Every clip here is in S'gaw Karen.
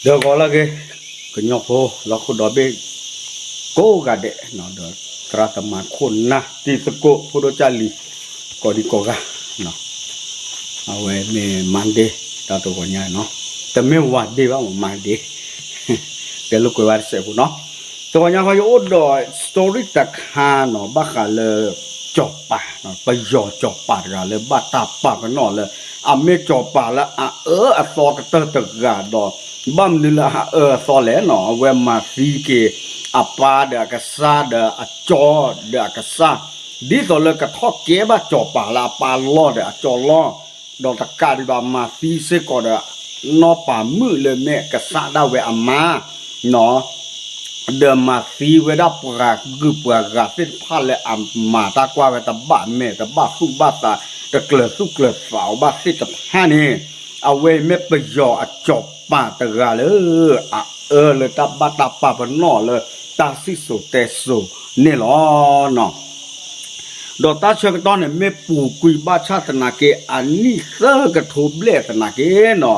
ဒီးဂီၤလၢအဂ့ၤ, ကညီဖိလၢဟီၣ်ခိၣ်ဒီဘ့ၣ်ကိးဂၤဒဲး, ဒီးသရၣ်သမါခိၣ်နၢ်တံၤသကိးဖိဒိၣ်ကၢ်လံၤ ကိးဒံကိးဂၤ, အဝဲမ့ၢ် Monday တၢ်တဂီၤညါနီၤ, တမ့ၢ် ဝါဒ့း ဘၣ်မး Monday တဲလိာ်ကွဲဝဲတစဲးဖိနီၤ, တဂီၤညါဃီယအိၣ်ဒီး story တခါနီၤ ဘၣ်ဃးလၢ စီၤပၤ, ပယီၤစီၤပၤတဂၤလၢဘၣ်တၢ်ပာ်ပနီၣ်လၢ အမ့ၢ်စီၤပၤလၢအအၢအသီကတၢၢ်တဂၤဒီး ဘၣ်မနုၤလၢအအၢအသီလဲၣ်နီၤ, အဝဲမၤသံက့ၤ အပၢ်ဒီးအကစၢ်ဒီးအကၠီဒီးအကစၢ်, ဒ်သိးလၢကထီၣ်ကဲဘၣ်စီၤပၤလၢအပၢ်လီၢ်ဒီးအကၠီလီၢ်, ဒီးတကးဒံးဘၣ်မၤသံစ့ၢ်ကီးဒီး နီၢ်ပၤမုၣ်လၢမ့ၢ်ကစၢ်ဒၣ်ဝဲအမါ ဒီးမၤသံဝဲဒၣ်ပှၤဂုၤပှၤဂၤသ့ၣ်တဖၣ်လၢအမၤတၢ်ကွၢ်ဝဲတဘၣ်မဲာ်တဘၣ်သူၣ်ဘၣ်သး တကျၢၤသူၣ်ကျၢၤသးအီၤဘၣ်သ့ၣ်တဖၣ်န့ၣ်, အဝဲအံၤမ့ၢ်ပယီၤအစီၤပၤတဂၤလၢ အအၢလၢတၢ်ဘၣ်တၢ်ပာ်ပနီၣ်လၢတၢ်စံၣ်စိၤတဲစိၤန့ၣ်လီၤ. ဒီးတၢ်ဆၢကတီၢ်န့ၣ် မ့ၢ်ပူၤကွံာ်ဘၣ်ဆၣ်သနာ်က့ အနံၣ်သၢကထိဘျဲၣ်သနာ်က့နီၤ,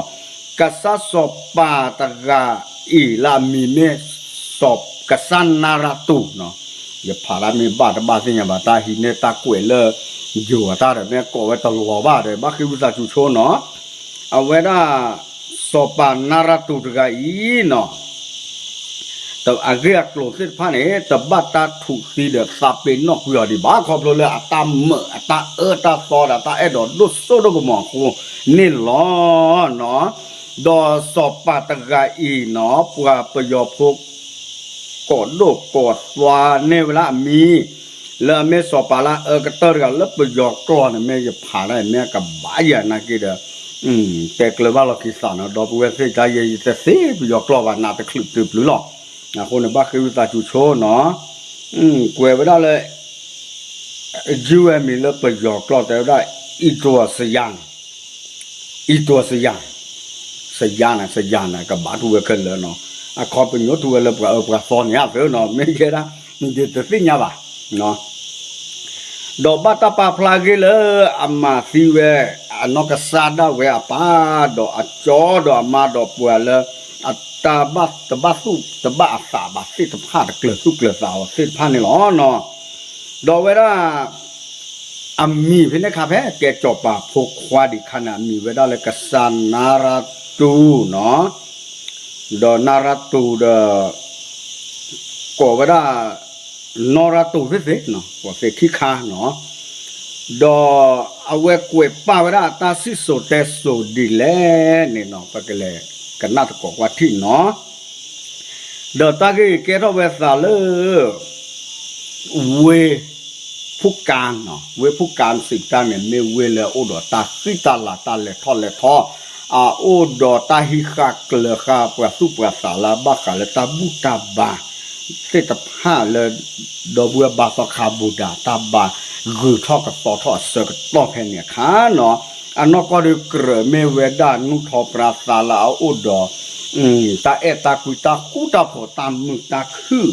ကစၢ်စီၤပၤတဂၤအံၤလၢအမံၤမ့ၢ် ကစၢ်နါရတူၤနီၤ, ယဖးတၢ်မ့ၢ်ဘၣ်တဘၣ်သ့ၣ်ညါဘၣ် တၢ်ဟံးန့ၢ်တၢ်ကွဲးလၢ ယိၤအတၢ်ဒီးမ့ၢ်ကိးဝဲတလီၤဘၣ်ဒီး ဘၣ်ဃ့ဝံသးစူၤဆိနီၤ, အဝဲဒၣ် စီၤပၤနါရတူၤတဂၤအံၤနီၤ အဂ့ၢ်အကျိၤသ့ၣ်တဖၣ်န့ၣ် တဘၣ်တၢ်ထူးသံဒီးသးပ့ၤနီၣ်ကွံာ်အီၤဒံးဘၣ် ခီဖျိလၢအတၢ်မၢအတၢ်အၢတၢ်သီဒီးတၢ်အဲၣ်ဒိးဒိၣ်စိဒိၣ်ကမီၤအဃိန့ၣ်လီၤ. ဒီးစီၤပၤတဂၤအံၤနီၤ ပှၤပယီၤဖိ ကိးဒိၣ်ကိးသွါန့ၢ်ဝဲဒၣ်အမံၤ လၢအမ့ၢ်စီၤပၤလၢအအၢကတၢၢ်တဂၤလၢပယီၤကျိာ်န့ၣ် မ့ၢ်ယဖးဒၣ်အံၤ မ့ၢ်အကဘၣ်ယၤနာ်က့ဒီး တဲကျၢၤဘၣ်လီၤက့ၤသးနီၤ ဒီပုၢ်ဝဲၢ်သ့ၣ်တၢ်ယဲ ယတသ့ပယီၤကျိာ်ဘၣ် နးတချုးတုၤပျုၤလီၤ. အဃိန့ၣ် ဘၣ်ဃ့ဝံသးစူၤဆိနီၤ ကွဲးဝဲဒၣ်လၢ ယုၢ်ဝဲမံၤလၢပယီၤကျိာ်တဲဝဲဒၣ် အံၤတြီၤစယၤန့ၣ် အံၤတြီၤစယၤ စယၤန့ၣ် စယၤန့ၣ် ကဘၣ်ထူးဝဲခဲလၢာ်နီၤ အခီပညီထူးဝဲလၢပှၤအၢပှၤသီန့ၣ်အသိးနီၤ မ့ၢ်ယဲဒၣ် ယတသ့ၣ်ညါဘၣ် ဒီးဘၣ်တၢ်ပာ်ဖျါဂ့ၢ်လၢအမၤသံဝဲ အနီၢ်ကစၢ်ဒၣ်ဝဲအပၢ် ဒီးအကၠီဒီးအမါဒီးပှၤလၢ အတၢ်ဘၣ်တဘၣ်သူၣ်တဘၣ်အသးဘၣ်သ့ၣ်တဖၣ် တကျၢၤသူၣ်ကျၢၤသးအီၤသ့ၣ်တဖၣ်န့ၣ်လီၤ. ဒီးဝဲဒၣ် အမံၤဖဲန့ၣ်ခါဖဲ ကဲစီၤပၤဖိခွါဒံးခါန့ၣ် အမံၤဝဲဒၣ်လၢကစၢ်နါရတူၤနီၤ ဒီးနါရတူၤဒီး ကိးဝဲဒၣ် နီၢ်ရတူၤသ့ၣ်သ့ၣ် ကိးသ့ၣ်ခံခါနီၤ ဒီးအဝဲကွဲးပာ်ဝဲဒၣ်အတၢ်စံၣ်စိၤတဲစိၤဒ်လဲၣ်န့ၣ်နီၤ ပကလဲၤကနၣ်သကိးကွၢ်ထံၣ်နီၤ ဒီးတၢ်ဂ့ၢ်ကဲထီၣ်ဝဲသးလၢ ဝ့ၢ်ဖူၣ်ကါနီၤ ဝ့ၢ်ဖူၣ်ကါစံးတၢ်န့ၣ် မ့ၢ်ဝ့ၢ်လၢအအိၣ်ဒီးတၢ်ဃံတၢ်လၤတၢ်လဲၤထီၣ်လဲၤထီ အအိၣ်ဒီးတၢ်ဟံးဃာ်ကျၢၤဃာ်ပှၤသူၣ်ပှၤသးလၢဘၣ်ဃးလၢတၢ်ဘူၣ်တၢ်ဘါ သ့ၣ်တဖၣ်လၢ ဒီပုၢ်ဝဲၢ်ဘါသီခါဘူၣ်ဒၣ် တၢ်ဘါဂုၤထီၣ်ကသီထီၣ်အဆၢကတီၢ်ဖဲန့ၣ်အခါနီၤ အနီၢ်ကီၢ်ဒုးကြၢးမ့ၢ်ဝဲဒၣ်နူၢ်ထီပြါသးလၢအအိၣ်ဒီး တၢ်အဲၣ်တၢ်ကွံတၢ်ဃူတၢ်ဖိးတၢ်မုာ်တၢ်ခုၣ်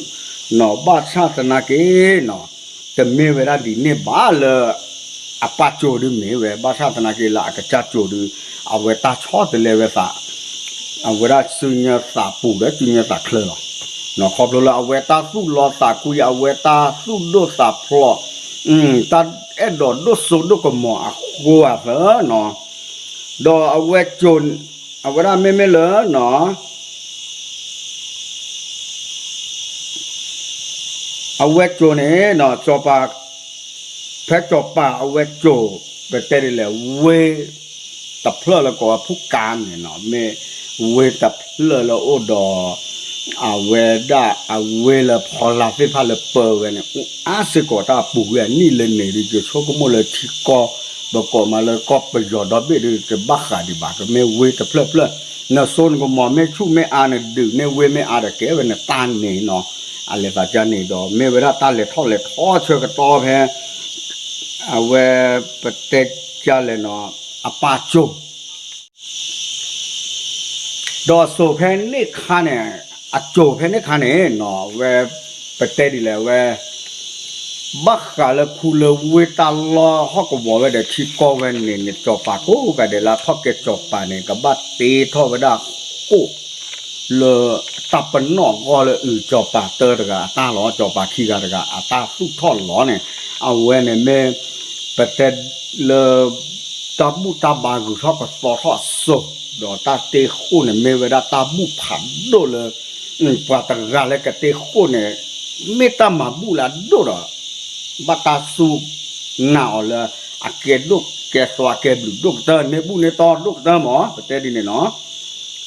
နီၤ ဘၣ်ဆၣ်သနာ်က့နီၤ တမ့ၢ်ဝဲဒၣ်ဒ်န့ၣ်ဘၣ်လၢ အပၢ်ကၠိဒုးမ့ၢ်ဝဲ ဘၣ်ဆၣ်သနာ်က့လၢအကစၢ်ကၠိဒုး အဝဲတၢ်ဆီတလဲဝဲသး အဝဲဒၣ်စုညါသးပူၤဒီးစုညါသးချၢလီၤ. ခီဖျိလၢအဝဲတၢ်သူၣ်လီသးကွံ အဝဲတၢ်သူၣ်ဒိၣ်သးဖျိး တၢ်အဲၣ်ဒိးဒိၣ်စိဒိၣ်ကမီၤအဃိအသးနီၤ ဒီးအဝဲကၠိ အဝဲဒၣ်မ့မ့ၢ်လၢနီၤ အဝဲကၠိန့ၣ် စီၤပၤ ဖဲစီၤပၤအဝဲကၠိ ပတဲဒ်လဲၣ် ဝ့ၢ်တဖျၢၣ်လၢကိးဝဲဖူၣ်ကါန့ၣ်နီၤ မ့ၢ်ဝ့ၢ်တဖျၢၣ်လၢအိၣ်ဒီး အဝဲဒၣ်အဝ့ၢ်လၢဖီလာ်သ့ၣ်တဖၣ်လၢပၢဝဲန့ၣ် အိၣ်အါစ့ၢ်ကီးတၢ်ပူၤကွံာ်အနံၣ်လၢန့ၣ်ဒီး ယဆိကမိၣ်လၢထံကီၢ် ပကိးမးလၢကီၢ်ပယီၤဒီဘ့ၣ်ဒီး တဘၣ်ဃးဒံးဘၣ် ကမ့ၢ်ဝ့ၢ်တဖျၢၣ်ဖျၢၣ် နဆိနကမီၤမ့ၢ်ဆူၣ်မ့ၢ်အါနဒုးန့ၢ်ဝ့ၢ်မ့ၢ်အါဒီးကဲဝဲနတၢ်န့ၣ်နီၤ အလဲၤသးကါန့ၣ်ဒီး မ့ၢ်ဝဲဒၣ်တၢ်လဲၤထီၣ်လဲၤထီဆၢကတီၢ်ဖဲ အဝဲပတဲကၢ်လဲၣ်နီၤ အပၢ်ကၠိ ဒီးစိၤဖဲန့ၣ်ခါန့ၣ် အကၠိဖဲန့ၣ်ခါန့ၣ်နီၤ အဝဲ ပတဲဒ်လဲၣ်ဝဲ ဘၣ်ဃးလၢခူလၢဝ့ၢ်တၢ်လီၢ်ဟီၣ်ကဝီၤဝဲဒီးထံကီၢ်ဝဲန့ၣ်န့ၣ် စီၤပၤကိးဂၤဒဲးလၢအထီၣ်ကဲစီၤပၤန့ၣ် ကဘၣ်တ့ထီၣ်ဝဲဒၣ်ဃိၣ် လၢတၢ်ပနီၣ်အဂီၢ်လၢအုၣ်ကၠီၤပၤတၢတဂၤအတၢ်လီၤ, ကၠီၤပၤခံဂၤတဂၤအတၢ်သူၣ်ထီၣ်လီၤန့ၣ်, အဝဲန့ၣ်မ့ၢ်ပတဲလၢ တၢ်ဘူၣ်တၢ်ဘါဂုၤထီၣ်ကသီထီၣ်အစိၤ, ဒီးတၢ်တ့ဃိၣ်န့ၣ် မ့ၢ်ဝဲဒၣ်တၢ်ဘူၣ်ဖးဒိၣ်လၢ ပှၤတဂၤလၢကတ့ဃိၣ်န့ၣ် မ့ၢ်တၢ်မၤဘူၣ်လၢအဒိၣ်ဒီး ဘၣ်တၢ်စူၢ်နာ်အီၤလၢ အကဲဒိၣ်ကဲသွါကဲဘျုးဒိၣ်ကတၢၢ် န့ၢ်ဘူၣ်န့ၢ်တီဒိၣ်ကတၢၢ်မး ပတဲဒ်န့ၣ်နီၤ.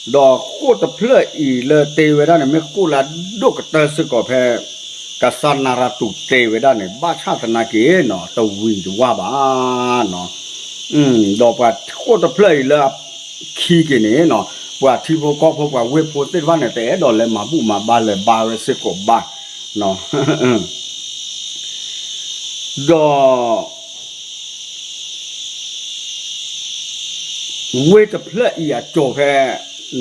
ဒီးဃိၣ်တဖျၢၣ်အံၤလၢတ့ဝဲဒၣ်န့ၣ် မ့ၢ်ဃိၣ်လၢအဒိၣ်ကတၢၢ်စ့ၢ်ကီးဖဲ ကစၢ်နၤရၤတူာ်တ့ဝဲဒၣ်န့ၣ် ဘၣ်ဆၣ်သနာ်က့နီၤ တဝံၤတဝါဘၣ်နီၤ. ဒီးပှၤဃိၣ်တဖျၢၣ်အံၤလၢခံက့ၤန့ၣ်နီၤ ပှၤထံဖိကီၢ်ဖိပှၤဝ့ၢ်ဖိသ့ၣ်တဖၣ်န့ၣ် တအဲၣ်ဒိးလဲၤမၤဘူၣ်မၤဘါလၢၤဘါဝဲစ့ၢ်ကီးဘၣ်နီၤ. ဒီး ဝ့ၢ်တဖျၢၣ်အံၤအစိၤဖဲ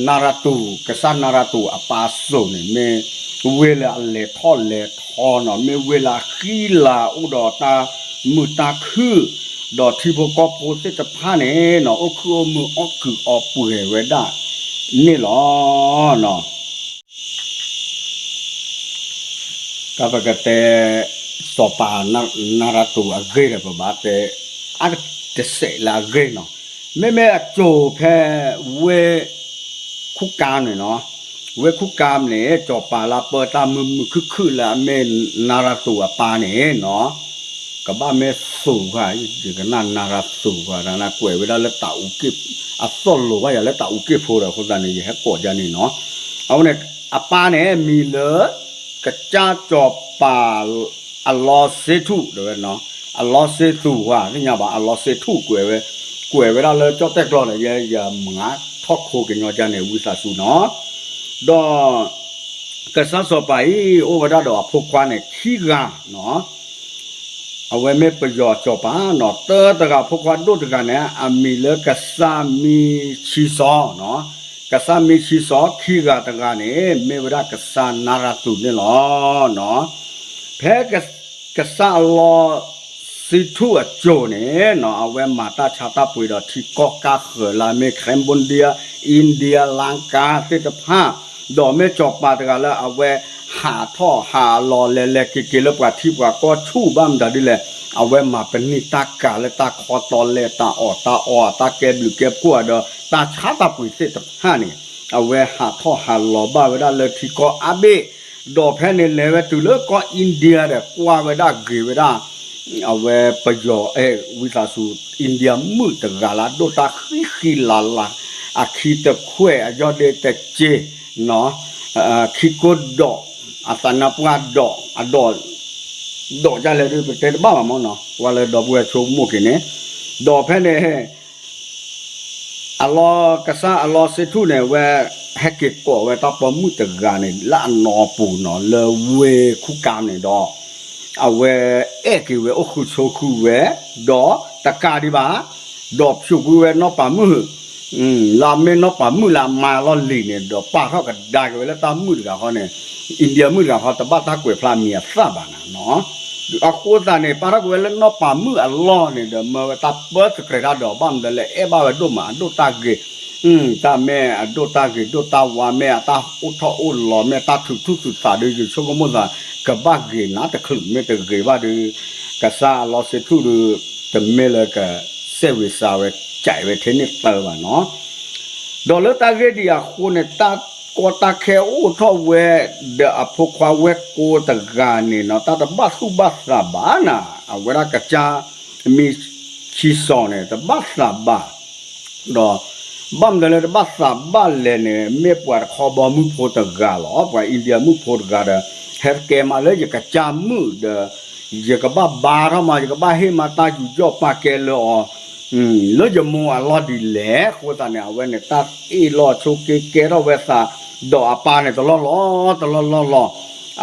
နၤရၤတူာ် ကစၢ်နၤရၤတူာ်အပၢ်စိၤန့ၣ် မ့ၢ်ဝ့ၢ်လၢအလဲၤထီၣ်လဲၤထီနီၤ, မ့ၢ်ဝ့ၢ်လၢအဃံလၤအိၣ်ဒီးတၢ်မုာ်တၢ်ခုၣ်, ဒီးထံဖိကီၢ်ဖိသ့ၣ်တဖၣ်န့ၣ်နီၤ အိၣ်ခုၣ်အိၣ်မုာ်အီၣ်ကုာ်အီပှဲၤဝဲဒၣ်န့ၣ်လီၤ. တၢ်ပကတဲ စီၤပၤနရတူၢ်အဂ့ၢ်ဒီး ပဘၣ်တဲ အါတစဲးလၢအဂ့ၢ်နီၤ. မ့မ့ၢ်အစိၤဖဲ ဝ့ၢ် ခူကၢ်န့ၣ်နီၤ, ဝ့ၢ်ခူကၢ်န့ၣ် စီၤပၤလၢပၢတၢ်မုာ်မုာ်ခုၣ်ခုၣ်လၢအမ့ၢ်နရတူၢ်အပၢ်န့ၣ်နီၤ, ကဘၣ်မ့ၢ်သူၣ်ဧါ, ယကနၣ်နရတူၢ်ဧါ, ကွဲးဝဲဒၣ်လၢတၢ်အူက့ၣ်, အသီၣ်လိၤဘၣ်ယၤလၢတၢ်အူက့ၣ်ဖိဒီး အဃိသတးန့ၣ် ယဟဲကိးဒ်န့ၣ်နီၤ. အဝဲန့ၣ် အပၢ်န့ၣ် မံၤလၢ ကစၢ်စီၤပၤ အလီၤစ့ထူၣ် တဲဝဲနီၤ, အလီၤစ့သူၣ်ဧါ, သ့ၣ်ညါဘၣ် အလီၤစ့ထူၣ်ကွဲးဝဲ, ကွဲးဝဲဒၣ်လၢကၠီၣ်တဲၣ်ကျီန့ၣ် ယဲယမၤထီၣ်ခိကညီဒ်န့ၣ် ဝံသးစူၤနီၤ. ဒီး ကစၢ်စီၤပၤအံၤ အိၣ်ဝဲဒၣ်ဒီးအဖိခွါန့ၣ် ခံဂၤနီၤ. အဝဲမ့ၢ်ပယီၤစီၤပၤနီၤ, တၢတဂၤဖိခွါဒိၣ်တဂၤန့ၣ် အမံၤလၢကစၢ်မံဆံစီနီၤ, ကစၢ်မံဆံစီ ခံဂၤတဂၤန့ၣ် မ့ၢ်ဝဲဒၣ်ကစၢ်နရတူၢ်န့ၣ်လီၤ. ဖဲကစၢ်အလီၤစ့ထူၣ်အစိၤန့ၣ်နီၤ, အဝဲမၤတၢ်ဆါတၢ်ပှ့ၤဒီးထံကီၢ်ကါဃၢၤလၢအမ့ၢ် Cambodia, India, Lanka သ့ၣ်တဖၣ်, ဒီးမ့ၢ်စီၤပၤတဂၤလၢအဝဲ ဟးထီၣ်ဟးလီၤလဲၤလဲၤက့ၤက့ၤလၢပှၤထံပှၤကီၢ်ဆူၣ်ဘၣ်မတၤဒ်လဲၣ်, အဝဲမၤပနံာ်တၢ်ကၤလၢတၢ်ခီတီလဲတၢ်အီၣ်တၢ်အီ တၢ်ကဲဘျုးကဲဖှိၣ်ဒီး တၢ်ဆါတၢ်ပှ့ၤသ့ၣ်တဖၣ်န့ၣ်, အဝဲဟးထီၣ်ဟးလီၤဘၣ်ဝဲဒၣ်လၢထံကီၢ်အါဘ့ၣ်, ဒီးဖဲန့ၣ်လဲၤဝဲတုၤလၢကီၢ် India ဒီး ကွၢ်ဝဲဒၣ်ဂ့ၤဝဲဒၣ် အဝဲပယီၤအဲၣ်ဝံသးစူၤ India မုၣ်တဂၤလၢအဒိၣ်တၢ်ဃံဃံလၤလၤ, အခံတခွဲး အယီၢ်ဒ့တစ့, ခံကိၢ်ဒီး, အသးနါပှၢ်ဒီး, အဒီး, ဒီးဒ်လဲၣ်ဒုး ပတဲတဘၣ်ဘၣ်မ့ၢ်နီၤ, ကွၢ်လၢဒီပုၢ်ဝဲၢ်ဆိကမိၣ်က့ၤန့ၣ်, ဒီးဖဲန့ၣ် အလီၤကစၢ်အလီၤစ့ထူၣ်န့ၣ် အဝဲဟဲက့ၤကိးဝဲတၢ်ပိာ်မုၣ်တဂၤန့ၣ် လၢအနီၢ်ပူၤနီၤ လၢဝ့ၢ်ခူကၢ်န့ၣ်ဒီး အဝဲအဲၣ်က့ၤဝဲအိၣ်ဃုာ်ဆိးဃုာ်ဝဲ, ဒီးတကးဒံးဘၣ်, ဒီးဖျိးကွံာ်ဝဲနီၢ်ပၤမုၣ်, လၢအမ့ၢ်နီၢ်ပၤမုၣ်လၢအမါလီၢ်လံၤန့ၣ် ဒီးပာ်ထီၣ်ကဒါက့ၤဝဲလၢတၢ်မုၣ်တဂၤဃီန့ၣ်, India မုၣ်တဂၤဃီ တဘၣ်တၢ်ကွဲးဖျါမံၤအသၣ်ဘၣ်နၤနီၤ. အဃိသတးန့ၣ် ပာ်ထီၣ်က့ၤဝဲလၢနီၢ်ပၤမုၣ်အလီၢ်န့ၣ်ဒီး မၢဝဲတၢ်ပၢတကြဲၤတၢ်ဒီး ဘၣ်မနုၤလဲၣ် အဲၣ်ဘၣ်ဝဲဒိၣ်မး အဒိၣ်တၢ်ဂ့ၤ, တၢ်မ့ၢ်အဒိၣ်တၢ်ဂ့ၤဒိၣ်တၢ်ဝါ မ့ၢ်အတၢ်အိၣ်ထီၣ်အိၣ်လီၤ မ့ၢ်အတၢ်ထုးထူၣ်ထုးသးဒီး ယဆိကမိၣ်သး ကဘၣ်ဂ့ၤနၤတချုး မ့ၢ်တဂ့ၤဘၣ်ဒီး ကစၢ်အလီၤစ့ထူၣ်ဒီး တမ့ၢ်လၢကစဲးဝံၤစါဝဲ ကးဝဲထဲန့ၣ်သၢဘၣ်နီၤ. ဒီးလၢတၢ်ဂ့ၢ်ဒ်အံၤအဃိန့ၣ် တၢ်ကီတၢ်ခဲအိၣ်ထီၣ်ဝဲ ဒီးအဖိခွါဝဲၢ်ကိတဂၤန့ၣ်နီၤ တၢ်တဘၣ်သူၣ်ဘၣ်သးဘၣ်နၤ, အဝဲဒၣ်ကစၢ်မံဆံစီၤန့ၣ် တဘၣ်သးဘၣ် ဒီး ဘၣ်မနုၤလၢတဘၣ်သးဘၣ်လဲၣ်န့ၣ် မ့ၢ်ပှၤတခီဘီမုၢ်ဖိတဂၤလီၤ, ပှၤ India မုၣ်ဖိတဂၤဒီး ဟဲကဲမးလၢယကစၢ်မုၣ်ဒီး ယကဘၣ်ဘါထီၣ်မး ယကဘၣ်ဟ့ၣ်မးတၢ်ယူးယီၣ်ပာ်ကဲလၢအီၤ လၢယမိၢ်အလီၢ်ဒ်လဲၣ်. အဃိသတးန့ၣ် အဝဲန့ၣ် တၢ်အ့ၣ်လိာ်ဆိးက့ကဲထီၣ်ဝဲသး ဒီးအပၢ်န့ၣ် တလီၢ်လီၢ် တလီၢ်လီၢ်လီၢ်.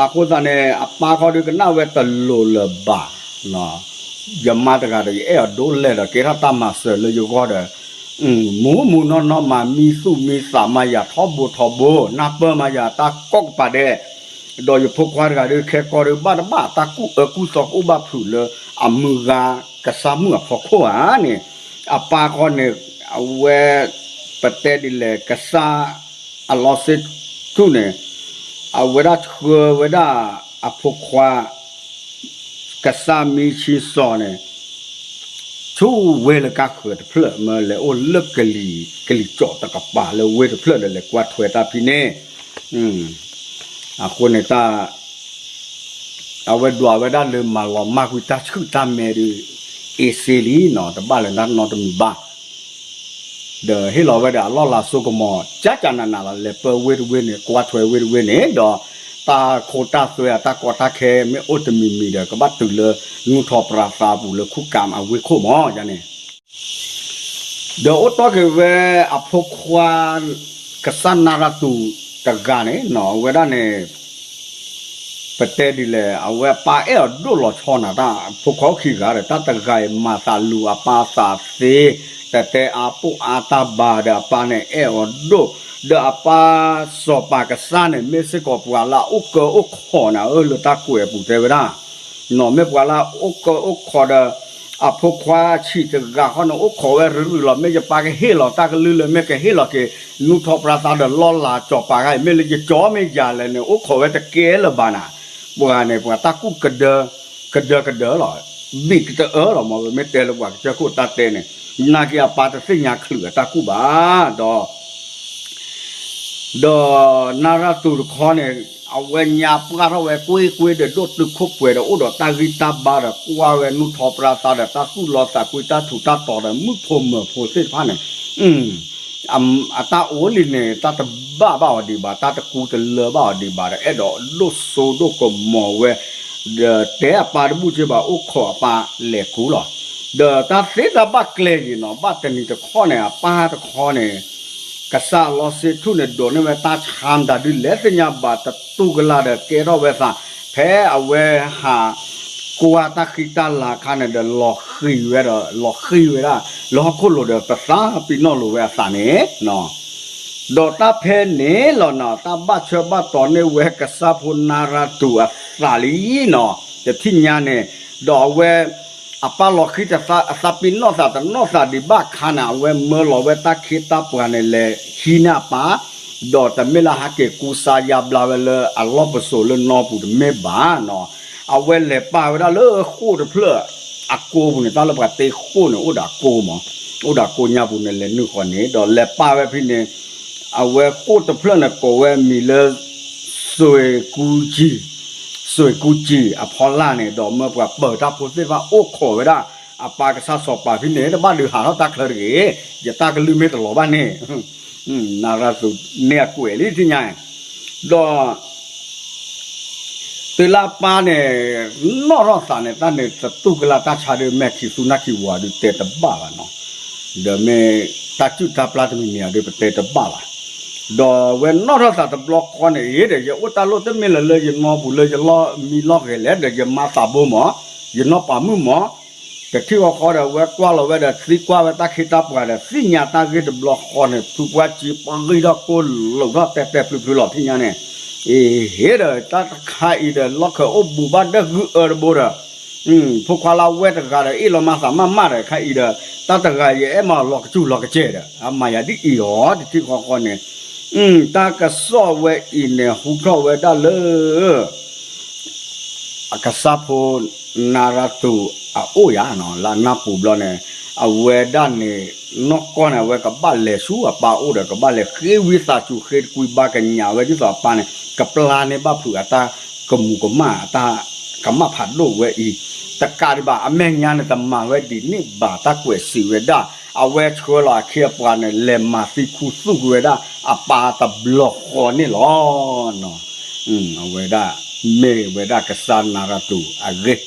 အဃိသတးန့ၣ် အပၢ်ခီဒုးကနၣ်ဝဲတလိၤလၢၤဘၣ် ယမါတဂၤဒီး ယအဲၣ်အီၤဒိၣ်လဲၣ်ဒီးကဲထီၣ်တၢ်မၤစၢၤလၢယဂီၢ်ဒီး မူမူနီၢ်နီၢ်မၤမံသူၣ်မံသးမၤယၤထီဘိထီဘိ နၢ်ပၢၢ်မၤယၤတၢ်ကိးကပၤဒဲး, ဒီးယဖိခွါတဂၤဒီး ခဲကီဒီး ဘၣ်တဘၣ်တၢ်ကူၣ်အၢကူၣ်သီကအိၣ်ဘၣ်ဖုးလၢအမုၢ်ဂၤကစၢ်မုၣ်အဖီခိၣ်ဧါန့ၣ်, အပၢ်ခီန့ၣ် အဝဲ ပတဲဒ်လဲၣ် ကစၢ်အလီၤစ့ ထူၣ်န့ၣ် အဝဲဒၣ်ဆှၢဝဲဒၣ်အဖိခွါ ကစၢ်မံဆံစီၤန့ၣ် ဆူဝ့ၢ်လၢကါဃၢၤတဖျၢၣ် မ့ၢ်လဲၤအိၣ်လၢကလံၤ ကလံၤကၠီၣ်တကပၤလၢဝ့ၢ်တဖျၢၣ်ဒီးလဲၤကွၢ်ထွဲတၢ်ဖဲန့ၣ်, အဃိန့ၣ်တၢ် အဝဲဒွးဝဲဒၣ်လၢမၤလီၤမၢ်ကွံာ်တၢ်ဆှုၣ်တၢ်မဲာ်ဒီး အ့စ့လံနီၤ တဘၣ်လၢၤတၢ်နီတမံၤဘၣ် ဒီးဟ့ၣ်လီၤဝဲဒီးအလီၢ်လၤစိကမီၤ ကကနးနးလီၤ လဲၤပၢဝ့ၢ်တဝ့ၢ်န့ၣ် ကွၢ်ထွဲဝ့ၢ်တဝ့ၢ်န့ၣ် ဒီးတၢ်ခိတၢ်သွဲအတၢ်ကီတၢ်ခဲမ့ၢ်အိၣ်တမံၤမံၤဒီး ကဘၣ်တုၤလၢနူၢ်ထီၣ်ပြါသးပူၤလၢခူၣ်ကၣ်အဝ့ၢ်ခိၣ်မီၤယါန့ၣ် ဒီးအိၣ်တီၢ်က့ၤဝဲအဖိခွါ ကစၢ်နၢ်ရၢ်တူၣ်တဂၤန့ၣ်နီၤ အဝဲဒၣ်န့ၣ် ပတဲဒ်လဲၣ် အဝဲအပၢ်အဲၣ်အီၤဒိၣ်လီၤဆီနၤ တၢ်ဖိခွါအိၣ်ခံဂၤဒီး တၢ်တဂၤအံၤမၤသးလူၤအပၢ်သးသ့, တတဲအါပိာ်အါတၢ်ဘၣ်ဒီးအပၢ်န့ၣ်အဲၣ်အီၤဒိၣ်, ဒီးအပၢ်စီၤပၤကစၢ်န့ၣ် မ့ၢ်စ့ၢ်ကီးပှၤလၢအအိၣ်ကၢအိၣ်ခိးနၤဧၢ လၢတၢ်ကွဲးအပူၤတဲဝဲဒၣ် နီၤ မ့ၢ်ပှၤလၢအအိၣ်ကၢအိၣ်ခိးဒီး အဖိခွါဆံးတဂၤဃီန့ၣ် အိၣ်ခိးဝဲရုၢ်ရုၢ်လီၤ မ့ၢ်ယပၢ်ကဟ့ၣ်လီၤတၢ်ကလုၢ်လၢ မ့ၢ်ကဟ့ၣ်လီၤက့ၤ နူၢ်ထီၣ်ပြါသးဒီးလီၢ်လၤစီၤပၤဂၤအံၤ မ့ၢ်လၢယကၠီမ့ၢ်ယၤလဲၣ်န့ၣ် အိၣ်ခိးဝဲတကဲလၢၤဘၣ်နၤ, ပှၤန့ၣ် ပှၤတၢ်ကူၣ်ကဒၢ ကဒၢကဒၢလီၤ, ဘံၣ်ကတအၢလီၤ မ့ၢ်ပမ့ၢ်တဲလၢပှၤကစၢၢ်ခိၣ်တၢ်တဲန့ၣ်, နာ်က့အပၢ်တသ့ၣ်ညါချုးအတၢ်ကူၣ်ဘၣ်, ဒီး ဒီးနၢ်ရၢ်တူၢ်တခီန့ၣ် အဝဲညါပှၢ်ထီၣ်ဝဲကွ့ကွ့ဒီးဒိၣ်တုာ်ခိၣ်ပှဲၤဒီးအိၣ်ဒီးတၢ်ဂံၢ်တၢ်ဘါဒီးကွၢ်ဝဲနူၢ်ထီၣ်ပြါသးဒီးတၢ်သူၣ်လီသးကွံတၢ်ထူးတၢ်တီၤဒီး မုၣ်ဖိမၢၤဖိသ့ၣ်တဖၣ်န့ၣ် အတၢ်အိၣ်လံန့ၣ် တၢ်တဘၣ်ဘၣ်အီၤဒံးဘၣ် တၢ်တကူတလၢဘၣ်အီၤဒံးဘၣ်ဒီး အဲၣ်ဒိးဒိၣ်စိဒိၣ်ကမီၤဝဲ ဒီးတဲအပၢ်တဘူၣ်က့ဘၣ် အိၣ်ခိးအပၢ်လဲၤကူလီၤ. ဒီးတၢ်သ့တၢ်ဘၣ်ကျဲယံၤနီၤ ဘၣ်တနံၤတခီန့ၣ် အပၢ်တခီန့ၣ် ကစၢ်လီၤစ့ထူၣ်န့ၣ် ဒိးန့ၢ်ဝဲတၢ်ဆါမတၤဒုလဲၣ်သ့ၣ်ညါဘၣ် တတူၢ်ကလာ်ဒီးကဲထီၣ်ဝဲသး ဖဲအဝဲဟးကွၢ်တၢ်ဃံတၢ်လၤအခါန့ၣ်ဒီး လီၤဃံၤဝဲဒီး လီၤဃံၤဝဲဒၣ် လၢဟီၣ်ခိၣ်လိၤဒီး ပသးပ့ၤနီၣ်လိာ်ဝဲအသးန့ၣ် ဒီးတၢ်ဖဲန့ၣ်လီၤနီၤ တၢ်ဘၣ်ဆၢဘၣ်တီၤန့ၢ်ဝဲကစၢ်ဖိနၢ်ရၢ်တူၢ်အသးလံနီၤ တထံၣ်ညါန့ၣ် ဒီးအဝဲ အပၢ်လီၤဃံၤတသး အသးပ့ၤနီၣ်သးတနီၣ်သးဒံးဘၣ်အခါန့ၣ် အဝဲမၢလီၤဝဲတၢ်ခ့တၢ်ပှၤန့ၣ် လဲၤဟံးန့ၢ်အပၢ် ဒီးတမ့ၢ်လၢဟးက့ၤကူစါယါဘျါဝဲလၢအလီၢ်ပစိာ်လၢနီပူၤတမ့ၢ်ဘၣ်နီၤ အဝဲလဲၤပာ်ဝဲဒၣ်လၢဃိၣ်တဖျၢၣ်အကိပူၤန့ၣ် တၢ်လၢပှၤတ့ဃိၣ်န့ၣ် အိၣ်ဒီးအကိမး အိၣ်ဒီးအကိညါပူၤန့ၣ် လဲၤနုာ်ဃီန့ၣ် ဒီးလဲၤပာ်ဝဲဖဲန့ၣ် အဝဲဃိၣ်တဖျၢၣ်န့ၣ် ကိးဝဲမံၤလၢ စွ့ၢ်ကူကံၢ် စွ့ၢ်ကူကံၢ်အဖီလာ်န့ၣ် ဒီးမၢပှၤပၢၤတၢ်ဖိသ့ၣ်တဖၣ်အိၣ်ခိးဝဲဒၣ် အပၢ်ကစၢ်စီၤပၤဖဲန့ၣ် တဘၣ်ဒုးဟးထီၣ်တၢ်ချၢတဂ့ၤ ယတၢ်ကလုၢ်မ့ၢ်တလီၤဘၣ်န့ၣ် နၢ်ရၢ်သူန့ၢ်အကွဲးလံထံၣ်ညါ ဒီး တုၤလၢအပၢ်န့ၣ် နီၣ်ထီၣ်သးန့ၣ် တၢ်န့ၣ်သတူၢ်ကလာ်တၢ်ဆါဒီး မ့ၢ်ခံသူနၢ်ခံဝၤဒုးတဲတဘၣ်ဘၣ်နီၤ, ဒီးမ့ၢ်တၢ်စုၣ်တၢ်ပျၢ်တမံၤမံၤအံၤဒုး ပတဲတဘၣ်ဘၣ်, ဒီးဝဲနီၣ်ထီၣ်သးတဘျီဃီန့ၣ် အ့ဒီး ယအိၣ်တၢ်လိၣ်တမ့ၢ်လၢၤလၢယနီပူၤလၢယလီၢ်မံလီၢ်ဂဲၤလဲၣ် ဒီးယမါသးဘိမး, ယနီၢ်ပၤမုၣ်မး တထံၣ်ဃီဃီဒီး ဝဲကွၢ်လီၤဝဲဒီးသံကွၢ်ဝဲတၢ်ခ့တၢ်ပှၤဒီး သ့ၣ်ညါတၢ်ဂ့ၢ်တဘျီဃီန့ၣ် ဖုပှၢ်စ့ပဂံၢ်ထီၣ်ကိၢ်လိာ်ထီၣ်တဲာ်တဲာ်ဖျုးဖျုးလီၤထံၣ်ညါန့ၣ်, အ့ဟ့ဒီး တၢ်တခါအံၤဒီး လီၢ်ခၢးအိၣ်ဘူးဘၣ်ဒၢဂုၢ်အၢတဘိဒီး ဖိခွါလၢဝဲတဂၤဒီး အ့ၣ်လီၤမၤသးမးမးဒီး ခါအံၤဒီး တၢ်တဂၤယအဲၣ်မးလီၤကစူၢ်လီၤကစဲၤဒီး အမၤယၤဒ်အံၤအီၤ တထံၣ်ဃီဃီန့ၣ်, တၢ်ကစီၣ်ဝဲအံၤန့ၣ် ဟူထီၣ်ဝဲဒၣ်လၢ အကစၢ်ဖိနၢ်ရၢ်သူအအိၣ်ယါနီၤ လၢအနၢ်ပူၤဘျီန့ၣ်, အဝဲဒၣ်န့ၣ် နီၢ်ကီၢ်န့ၣ် အဝဲကဘၣ်လဲၤဆူအပၢ်အိၣ်ဒီး ကဘၣ်လဲၤဃ့ဝံသးစူၤဃ့တကွံဘါကညးဝဲဒ်သိးအပၢ်န့ၣ် ကပျၢ်န့ၢ်ဘၣ်ဖုးအတၢ်ကမူၤကမၣ် အတၢ်ကမၣ်ဖးဒိၣ်ဝဲအံၤ, တကးဒံးဘၣ် အမဲာ်ညါန့ၣ် တမၤဝဲဒ်န့ၣ်ဘၣ် တၢ်ကွဲးစံးဝဲဒၣ် အဝဲဆှၢလီၤအခ့အပှၤန့ၣ် လဲၤမၤသံခူသူၣ်ကွံာ်ဝဲဒၣ်အပၢ်တဘျီဃီန့ၣ်လီၤ. အဝဲဒၣ် မ့ၢ်ဝဲဒၣ်ကစၢ်နၢ်ရၢ်သူအဂ့ၢ်,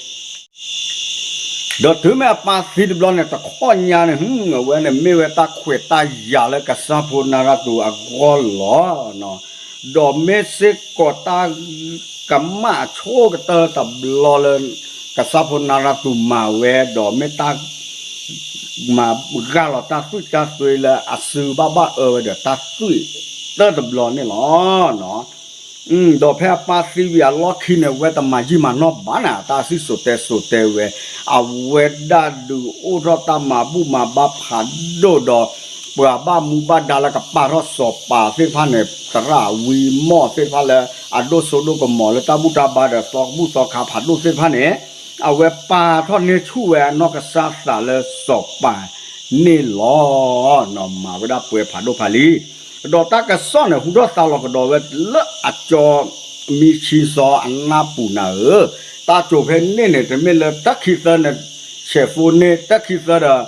ဒီးတုၤမ့ၢ်အပၢ်သံတဘျီန့ၣ် တခီညါန့ၣ် အဝဲန့ၣ်မ့ၢ်ဝဲတၢ်ခွဲးတၢ်ယာ်လၢကစၢ်ဖိနၢ်ရၢ်သူအဂီၢ်လီၤ. ဒီးမ့ၢ်စ့ၢ်ကီးတၢ်ကမၣ်အဆိကတၢၢ်တဘျီလၢ ကစၢ်ဖိနၢ်ရၢ်သူမၤဝဲ ဒီးမ့ၢ်တၢ် မၤဂၢ်လီၤတၢ်သွံၣ်တၢ်သွ့လၢအစုဘၣ်ဘၣ်အၢဝဲဒီးတၢ်သွံၣ်တၢၢ်တဘျီန့ၣ်လီၤ. ဒီးဖဲအပၢ်သံဝံၤအလီၢ်ခံန့ၣ် အဝဲတမၤယံာ်မၤနီၢ်ဘၣ်န့ၣ် တၢ်စံၣ်စိၤတဲစိၤတဲဝဲ, အဝဲဒၣ်ဒုးအိၣ်ထီၣ်တၢ်မၤဘူၣ်မၤဘါဖးဒိၣ်ဒီး ပှၤဘၣ်မူဘၣ်ဒါလၢကပာ်ထီၣ်စီၤပၤသ့ၣ်တဖၣ်န့ၣ် သရၣ်ဝံမီၢ်သ့ၣ်တဖၣ်လၢအဒိၣ်စိဒိၣ်ကမီၤလၢတၢ်ဘူၣ်တၢ်ဘါဒီးသီဘူၣ်သီခါဖးဒိၣ်သ့ၣ်တဖၣ်န့ၣ် အဝဲပာ်ထီၣ်န့ၢ်ဆူၣ်ဝဲအနီၢ်ကစၢ်သးလၢစီၤပၤန့ၣ်လီၤ. နီၢ်မၤဝဲဒၣ်ပှဲၤဖးဒိၣ်ဖးလံ ဒီးတၢ်ကစီၣ်န့ၣ် ဟူထီၣ်သါလီၤကဒီးဝဲလၢအကၠီ မံဆံစီၤအနၢ်ပူၤနၤဧၢ, တၢ်ကိၤဖဲန့ၣ်န့ၣ် တမ့ၢ်လၢတၢ်ခံသၢန့ၣ် ဆဲးဖိန့ၢ်တၢ်ခံသၢဒီး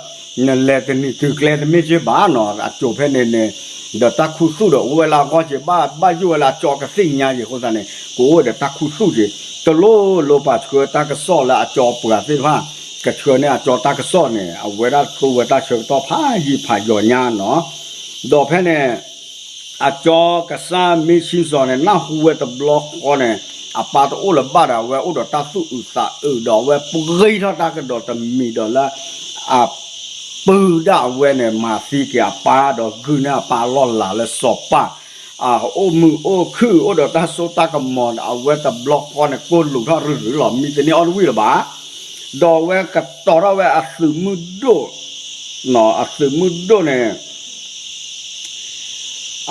နလဲၤတနံၤတုၤကျဲတမ့ၢ်က့ဘၣ်နီၤ, အကိၤဖဲန့ၣ်န့ၣ် ဒီးတၢ်ခူသူၣ်ဒီးအိၣ်ဝဲလၢအဂီၢ်က့ ဘၣ်ဘၣ်ယိၣ်ဝဲလၢအကၠီကသ့ၣ်ညါက့အဃိသတးန့ၣ် ကအိၣ်ဝဲဒီးတၢ်ခူသူၣ်က့, တလိၣ်လိၣ်ပာ်ဆှၢတၢ်ကစီၣ်လၢအကၠီပှၤသ့ၣ်တဖၣ် ကဆှၢန့ၢ်အကၠီတၢ်ကစီၣ်န့ၣ် အဝဲဒၣ်သိဝဲတၢ်ဆၢကတီၢ်ဖးယံာ်ဖးယီၤညါနီၤ, ဒီးဖဲန့ၣ် အကၠီကစၢ်မံဆံစီၤန့ၣ် နၢ်ဟူဝဲတဘျီဃီန့ၣ် အပၢ်တအိၣ်လၢၤဘၣ်ဒီး အဝဲအိၣ်ဒီးတၢ်သူၣ်အုးသးအုးဒီး အဝဲပှ့ၤထီၣ်တၢ်ကဒီးတမံၤဒီးလၢ အပုၢ်ဒၣ်အဝဲန့ၣ် မၤသံက့ၤအပၢ်ဒီးဂုာ်န့ၢ်အပၢ်အလီၢ်လၤလၢစီၤပၤ အအိၣ်မုာ်အိၣ်ခုၣ်အိၣ်ဒီးတၢ်စိတၢ်ကမီၤ အဝဲတဘျီဃီန့ၣ် ကိၢ်လူးထီၣ်ရုရုလီၤ မံတန့ၢ်အီၣ်တဝံၣ်လၢၤဘၣ် ဒီးအဝဲကတီၤထီၣ်ဝဲအသုးမုၢ်ဒိၣ်, အသုးမုၢ်ဒိၣ်န့ၣ်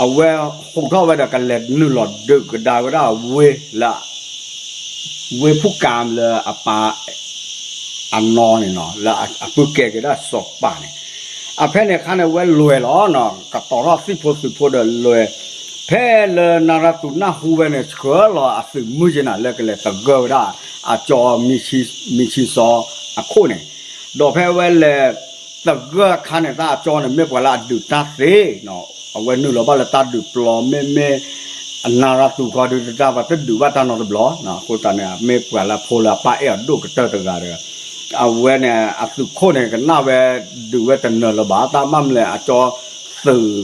အဝဲဟူးထီၣ်ဝဲဒီးကလဲၤနုာ်လီၤဒုးကဒါဝဲဒၣ်ဝ့ၢ်လၢ ဝ့ၢ်ဖူၣ်ကၣ်လၢအပၢ် အနီၢ်န့ၣ်နီၤ လၢအပုၢ်ကဲက့ၤဒၣ်စီၤပၤန့ၣ်, အဖဲန့ၣ်အခါန့ၣ် ဝဲလဲၤလီၤနီၤ ကတီၤထီၣ်သံၣ်ဖိသုးဖိဒီးလဲၤ, ဖဲလၢနၤရသူၣ်နၢ်ဟူဝဲန့ၣ် ဆှၢလီၤအသုးမုၢ်က့နၤ လၢကလဲၤသဂၢၢ်ဝဲဒၣ် အကၠီ မံဆံစီၤအခိၣ်န့ၣ်, ဒီးဖဲအဝဲလဲၤသဂၢၢ်အခါန့ၣ် တၢ်အကၠီန့ၣ် မ့ၢ်ပှၤလၢအဒုးတၢ်သ့နီၤ အဝဲနုာ်လီၤဘၣ်လၢတၢ်ဒုးပျီ မ့မ့ၢ် နၤရသူၣ်ဃီဒုးတၢ်ပှၤတဒုးဘၣ်တၢ်နီတဘျီနီၤ အဃိသတးန့ၣ် မ့ၢ်ပှၤလၢအဖိလၢအပၢ်အဲၣ်အီၤဒိၣ်ကတၢၢ်တဂၤဒီး အဝဲန့ၣ် အသုးခိၣ်န့ၣ် ကနၣ်ဝဲဒုးဝဲတနၢၤလၢၤဘၣ် တၢ်မၤမလဲၣ်အကၠီသုး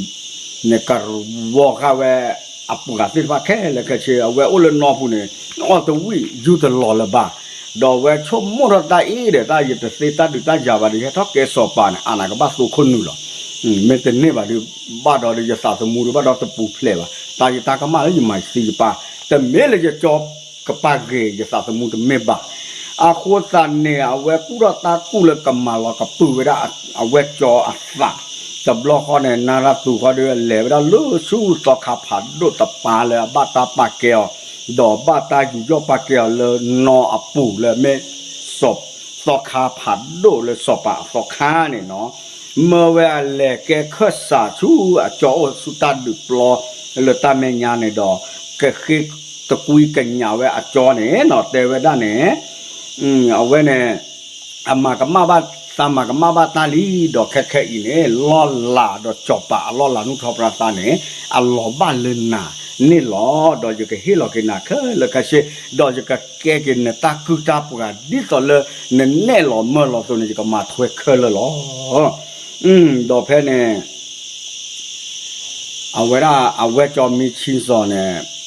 န့ၣ်ကဝီၤဃာ်ဝဲ အပှၤသ့ၣ်တဖၣ်ခဲလၢာ်ခဲဆ့ အဝဲအိၣ်လၢနီၢ်ပူၤန့ၣ် အီၣ်တဝံၣ်ယူတလီၤလၢၤဘၣ်, ဒီးအဝဲဆိကမိၣ်ထီၣ်တၢ်အံၤဒီး တၢ်ယတသ့တၢ်ဒုးတၢ်ယၤဘၣ်ဒီး ယဟဲထီၣ်ကဲစီၤပၤန့ၣ် အါန့ၣ်ကဘၣ်သိခိၣ်နုာ်လီၤ, မ့ၢ်တန့ၢ်ဘၣ်ဒီး ဘၣ်ဒီးယသးသမူဒီးဘၣ်ဒီးတပူၤဖျဲးဘၣ် တၢ်ယတၢ်ကမၣ်လၢယမၤသံယပၢ် တမ့ၢ်လၢယကၠီကပာ်ဂ့ၤ ယသးသမူတမ့ၢ်ဘၣ် အဃိသတးန့ၣ် အဝဲကူၣ်ထီၣ်တၢ်ကူၣ်လၢကမၤလီၤကပုာ်ဝဲဒၣ် အဝဲကၠီအသး, တဘျီဃီန့ၣ် နၤရသူၣ်ဃီဒီး လဲၤဝဲဒၣ်လၢဆူသီခါဖးဒိၣ်တပၤလၢအဘၣ်တၢ်ပာ်ကဲအီၤ, ဒီးဘၣ်တၢ်ယူးယီၣ်ပာ်ကဲအီၤလၢနီၢ်အပူၤလၢမ့ၢ် သီခါဖးဒိၣ်လၢစီၤပၤအသီခါန့ၣ်နီၤ, မၢဝဲအလဲၤကဲခၢၣ်စးဆူအကၠီအိၣ်ဆူတၢ်ဒုးပျီလၢတၢ်မဲာ်ညါန့ၣ်ဒီး ကဃ့တကွံကညးဝဲအကၠီန့ၣ်နီၤ တဲဝဲဒၣ်န့ၣ် အဝဲန့ၣ် အမၤကမၣ်ဘၣ်သးမၤကမၣ်ဘၣ်တၢ်လံ ဒီးခဲခဲအံၤန့ၣ် လီၢ်လၤဒီးစီၤပၤအလီၢ်လၤနူၢ်ထီၣ်ပြၢသးန့ၣ် အလီၤဘၣ်လၢနၤန့ၣ်လီၤ. ဒီးယကဟ့ၣ်လီၤက့ၤနၤခဲလၢာ်ခဲဆ့ ဒီးယကကဲက့ၤနတၢ်ကုၢ်တၢ်ပှၤ ဒ်သိးလၢနနဲၣ်လီၤမၢလီၤအသိးန့ၣ် ယကမၤထွဲခဲလၢာ်လီၤ. ဒီးဖဲန့ၣ် အဝဲဒၣ်အဝဲကၠီမံဆံစီၤန့ၣ်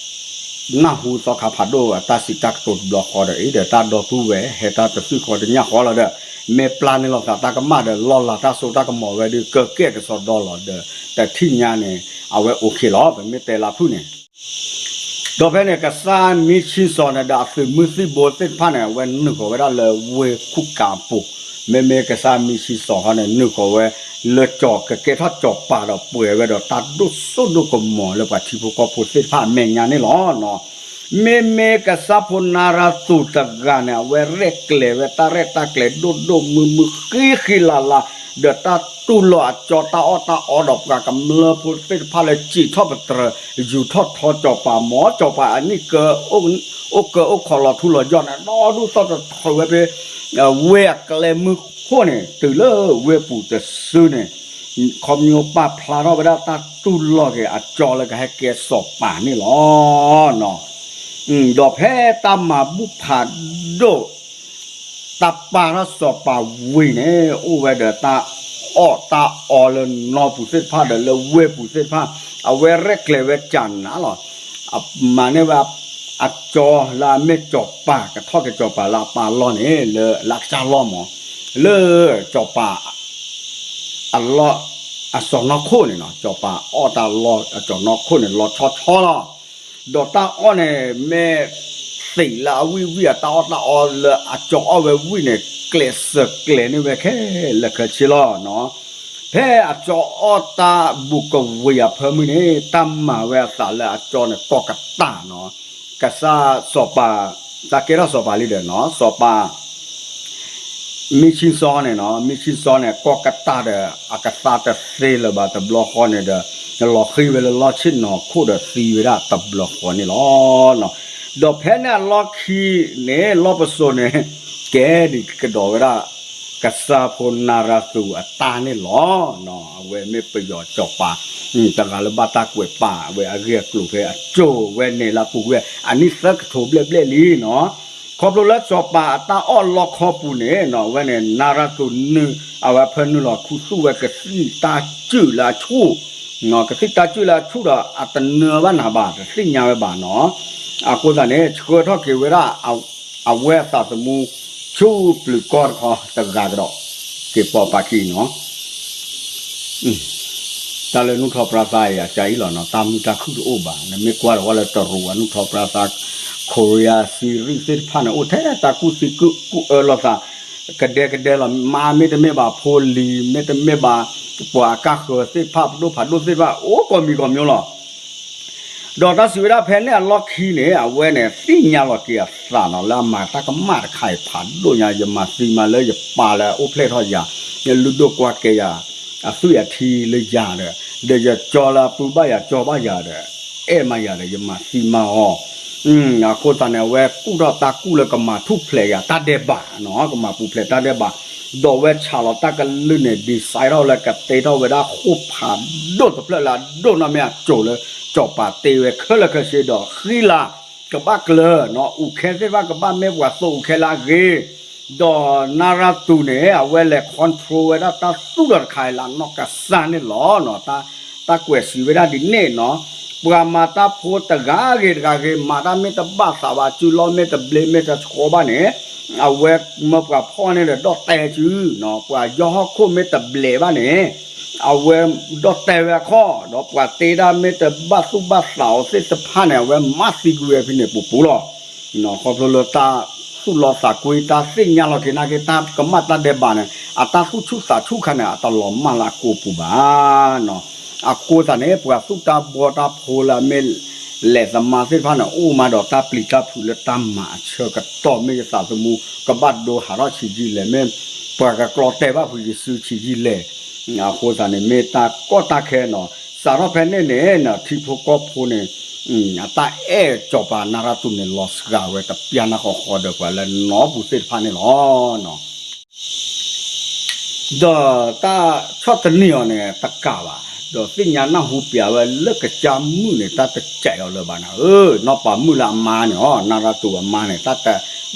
နၢ်ဟူသီခါဖးဒိၣ်အတၢ်စံးတၢ်ကတိၤတဘျီဃီဒီး အံၤဒီးတၢ်ဒီပုၢ်ဝဲၢ် ဟဲတၢ်တသွံၣ်ဃီတညၣ်ဃီလီၤဒီး မ့ၢ်ပျၢ်န့ၢ်လီၤသးတၢ်ကမၣ်ဒီး လီၢ်လၤတၢ်စိတၢ်ကမီၤဝဲဒီး ကကဲၣ်ကစီဒီလီၤဒီး တထံၣ်ညါန့ၣ် အဝဲအိၣ်ခ့လီၤ ပမ့ၢ်တဲလၢဖုၣ်န့ၣ် ဒီးဖဲန့ၣ် ကစၢ်မံဆံစီၤန့ၣ်ဒီးအသုးမုၢ်သံၣ်ဘိသ့ၣ်တဖၣ်န့ၣ် အဝဲနုာ်ဃီၤဝဲဒၣ်လၢဝ့ၢ်ခူၣ်ကးအပူၤ, မ့မ့ၢ်ကစၢ်မံဆံစီၤဃီန့ၣ် နုာ်ဃီၤဝဲလၢကၠီၤ ကကဲထီၣ်ကၠီၤပၤဒီးပှဲၤဝဲဒီးတၢ်ဒိၣ်စိဒိၣ်ကမီၤလၢပှၤထံဖိကီၢ်ဖိသ့ၣ်တဖၣ်အမဲာ်ညါန့ၣ်လီၤ. မ့မ့ၢ်ကစၢ်ဖိနၤရသူၣ်တဂၤန့ၣ် အဝဲရဲၣ်ကျဲၤဝဲတၢ်ရဲၣ်တၢ်ကျဲၤဒိၣ်ဒိၣ်မုၢ်မုၢ်ဃံဃံလၤလၤ ဒီးတၢ်တူၢ်လိာ်အကၠီတၢ်အီၣ်တၢ်အီဒီးပှၤကမျၢၢ်ဖိသ့ၣ်တဖၣ်လၢစံးထီၣ်ပတြၢၤ ယူၤထီၣ်ထီကၠီၤပၤ မ်ကၠီၤပၤအနံၣ်က အိၣ်ကၢအိၣ်ခီလီၤထူလီၤယီၢ်န့ၣ် ဒီဒူၣ်သီၣ်တထီဝဲဖဲ ဝ့ၢ်အကျဲမုၢ်ခိၣ်န့ၣ် တုၤလၢဝ့ၢ်ပူၤတစုန့ၣ် ခီပညီပာ်ဖျါထီၣ်ဝဲဒၣ်တၢ်တူၢ်လိာ်က့ၤအကၠီလၢကဟဲကဲစီၤပၤန့ၣ်လီၤ. ဒီးဖဲတၢ်မၤဘူၣ်ဖးဒိၣ် တၢ်ပာ်ထီၣ်စီၤပၤဝံၤန့ၣ် အိၣ်ဝဲဒီးတၢ်အီၣ်တၢ်အီလၢနီၢ်ပူၤသ့ၣ်တဖၣ်ဒီးလၢဝ့ၢ်ပူၤသ့ၣ်တဖၣ် အဝဲရဲၣ်ကျဲၤဝဲကၠးနးလီၤ. မၤန့ၢ်ဝဲအကၠီလၢအမ့ၢ်ကၠီၤပၤ ကထီၣ်က့ၤကၠီၤပၤလၢအပၢ်အလီၢ်န့ၣ် လၢအကစၢ်လီၢ်မး လၢကၠီၤပၤ အလီၢ် အစီၢ်နီၤခိၣ်န့ၣ်နီၤ ကၠီၤပၤအီၣ်တၢ်လီၢ်အစီၢ်နီၤခိၣ်န့ၣ် လီၤဆီဆီလီၤ. ဒီးတၢ်အီၣ်န့ၣ် မ့ၢ်သ့ၣ်လၢအဝံၣ်ဝံၣ်အတၢ်အီၣ်တၢ်အီလၢအကၠီၤအီၣ်ဝဲဝံၣ်န့ၣ် ကျဲးစၢးကျဲၤန့ၢ်ဝဲခဲလၢာ်ခဲဆ့လီၤ. ဖဲအကၠီအီၣ်တၢ်ဘူးကဝံၤအဖၢမုၢ်န့ၣ် တၢ်မၤဝဲအသးလၢအကၠီန့ၣ် ကိးကတၢ်နီၤ, ကစၢ်စီၤပၤ, တၢ်ကဲထီၣ်စီၤပၤလံဒီးနီၤ, စီၤပၤ မ့ၢ်ဆံစီန့ၣ်နီၤ, မ့ၢ်ဆံစီန့ၣ် ကိးကတၢ်ဒီး အကသါတသ့လၢၤဘၣ်တဘျီဃီန့ၣ်ဒီး လီၤဃံၤဝဲလၢလီၢ်ဆ့ၣ်နီၤခိၣ်ဒီးသံဝဲဒၣ်တဘျီဃီန့ၣ်လီၤ. ဒီးဖဲန့ၣ်အလီၢ်ခံန့ၣ် လီၢ်ပစိာ်န့ၣ် ကဲဒံးကဒီးဝဲဒၣ် ကစၢ်ဖိနၤရသူၣ်အတၢ်န့ၣ်လီၤ. အဝဲမ့ၢ်ပယီၤစီၤပၤ တဂၤလၢဘၣ်တၢ်ကွဲးပာ်ဝဲအဂ့ၢ်အကျိၤဖဲအကၠိဝဲန့ၣ်လၢအပူၤကွံာ် အနံၣ်သၢကထိဘျဲၣ်ဘျဲၣ်လံနီၤ. ခီဖျိလၢစီၤပၤအတၢ်အီၣ်လီခီပူၤန့ၣ်နီၤ အဝဲန့ၣ် နၤရသူၣ်နုာ် အဝဲဖၢနုာ်လီၤခူသူၣ်ဝဲကသံၣ်တၢ်စုၣ်လၢအဆူၣ်, ကသံၣ်တၢ်စုၣ်လၢအဆူၣ်ဒီး အတနၢဘၣ်နၤဘၣ် တသ့ၣ်ညါဝဲဘၣ်နီၤ. အဃိသတးန့ၣ် ဆှၢထီၣ်က့ၤဝဲဒၣ် အဝဲအသးသမူ ဆူပျုၤကီၢ်တခီတဂၤကဒီး က့ၤပိာ်ပာ်ခံနီၤ. တၢ်လၢနူၢ်ထီၣ်ပြါသါအံၤ အကါအံၤလီၤနီၤ, တၢ်မုာ်တၢ်ခုၣ်တအိၣ်ဘၣ်. နမ့ၢ်ကွၢ်ဒီးဝဲလၢတရူးအနူၢ်ထီၣ်ပြါသါ Korea series သ့ၣ်တဖၣ်န့ၣ် အိၣ်ထဲတၢ်ကူၣ်သံကူၣ်အၢလိာ်သး ကဒဲကဒဲလီၤ. မ့တမ့ၢ်ဘၣ်ဖိလံၤ မ့တမ့ၢ်ဘၣ် ပှၤအကါဃၢၤသ့ၣ်တဖၣ် ပဒိၣ်ဖးဒိၣ်သ့ၣ်တဖၣ် အိၣ်ကိးမံၤကိးမံၤလီၤ. ဒီးတၢ်စံးဝဲဒၣ်ဖဲန့ၣ်အလီၢ်ခံန့ၣ် အဝဲန့ၣ် သ့ၣ်ညါလီၤက့ၤအသးနီၤ လၢအမၤတၢ်ကမၣ်တခါအံၤဖးဒိၣ်ညါ ယမၤသံမးလၢယပၢ်လၢအအိၣ်ဖျဲၣ်ထီၣ်ယၤ ယလုၢ်ဒိၣ်ကွၢ်ကဲယၤ အသွံၣ်အထံလၢယၤဒီး ဒီးယကၠီလၢအပုၢ်ဘၣ်ယၤကၠီဘၣ်ယၤဒီး အဲၣ်မးယၤဒီး ယမၤသံမးအီၤ အဃိသတးန့ၣ် အဝဲကူၣ်ထီၣ်တၢ်ကူၣ်လၢကမၤထူၣ်ဖျဲးယၤတၢ်ဒဲးဘးနီၤ ကမၤပူၤဖျဲးတၢ်ဒဲးဘး ဒီးအဝဲဆးလီၤတၢ်ကလုၢ်န့ၣ် decide ထီၣ်ဝဲလၢကတ့ထီၣ်ဝဲဒၣ်ဃိာ်ဖးဒိၣ်တဖျၢၣ်လၢအဒိၣ်နီၢ်မ့ၢ်အစိၤလၢ စီၤပၤတ့ဝဲခဲလၢာ်ခဲဆ့ဒီးဃံလၤ ကဘၣ်ကျၢၤနီၤ အူးခဲသ့ၣ်တဖၣ်ကဘၣ်မ့ၢ်ပှၤသိးအူးခဲလၢအဂ့ၤ ဒီးနၤရသူၣ်န့ၣ် အဝဲလဲၤ control ဝဲဒၣ်တၢ်သူၣ်ထီၣ်တခါအံၤလၢအနီၢ်ကစၢ်န့ၣ်လီၤ. တၢ်ကွဲးစံးဝဲဒၣ်ဒ်န့ၣ်နီၤ ပှၤမၤတၢ်ဖိတဂၤဂ့ၤတဂၤဂ့ၤ မၤတၢ်မ့ၢ်တဘၣ်သးဘၣ် စုလီၢ်မ့ၢ်တဘျ့မ့ၢ်တဆှီဘၣ်န့ၣ် အဝဲမၢပှၤဖီၣ်န့ၢ်ဒီးဒီၣ်တဲာ်စုနီၤ ပှၤယီၢ်ဟီၣ်ခိၣ်မ့ၢ်တဘျဲးဘၣ်န့ၣ် အဝဲဒီၣ်တဲာ်ဝဲအခီၣ် ဒီးပှၤတ့တၢ်မ့ၢ်တဘၣ်သူၣ်ဘၣ်သးအီၤသ့ၣ်တဖၣ်န့ၣ် အဝဲမၤသံကွံာ်ဝဲဖဲန့ၣ်ပူၤပူၤလီၤ. ခီဖျိလၢတၢ်သူၣ်လီသးကွံ တၢ်သ့ၣ်ညါလီၤက့ၤနာ်က့ တၢ်ကမၣ်တၢ်ဒဲးဘးန့ၣ် အတၢ်သူၣ်ဆူၣ်သးဆူၣ်ခါန့ၣ် အတလီၤမၢ်လၢအကိာ်ပူၤဘၣ်နီၤ. အဃိသတးန့ၣ် ပှၤသူၣ်တၢ်ဘီတၢ်ဖိလၢအမ့ၢ်လဲၤသမါသ့ၣ်တဖၣ်န့ၣ် အိၣ်မးဒီးတၢ်ပျံၤတၢ်ဖုးလၢတၢ်မၤအဆၢကတီၢ် မ့ၢ်ယသးသမူ ကဘၣ်ဒိဟးထီၣ်ဆံးယံာ်လဲၣ် မ့ၢ်ပှၤကကျီတဲာ်ဘၣ်ဖုးယစုဆံးယံာ်လဲၣ် အဃိသတးန့ၣ် မ့ၢ်တၢ်ကီတၢ်ခဲနီၤ စးထီၣ်ဖဲန့ၣ်န့ၣ် ထံဖိကီၢ်ဖိန့ၣ် အတၢ်အဲၣ်စီၤပၤနၤရသူၣ်န့ၣ် လီၤစှၤဝဲတပျၢ်နီၢ်ဃီဃီဒီးပှၤလၢနီၢ်ပူၤသ့ၣ်တဖၣ်န့ၣ်လီၤ. ဒီးတၢ်ဆီၣ်သနံးအီၤန့ၣ် တကးဘၣ်, ဒီးသ့ၣ်ညါနၢ်ဟူပျးဝဲလၢကစၢ်မုၣ်န့ၣ် တၢ်တစဲးအီၤလၢၤဘၣ်နၤဧၢ, နီၢ်ပၤမုၣ်လၢအမါန့ၣ်အီၤ နၤရသူၣ်အမါန့ၣ် တၢ်တ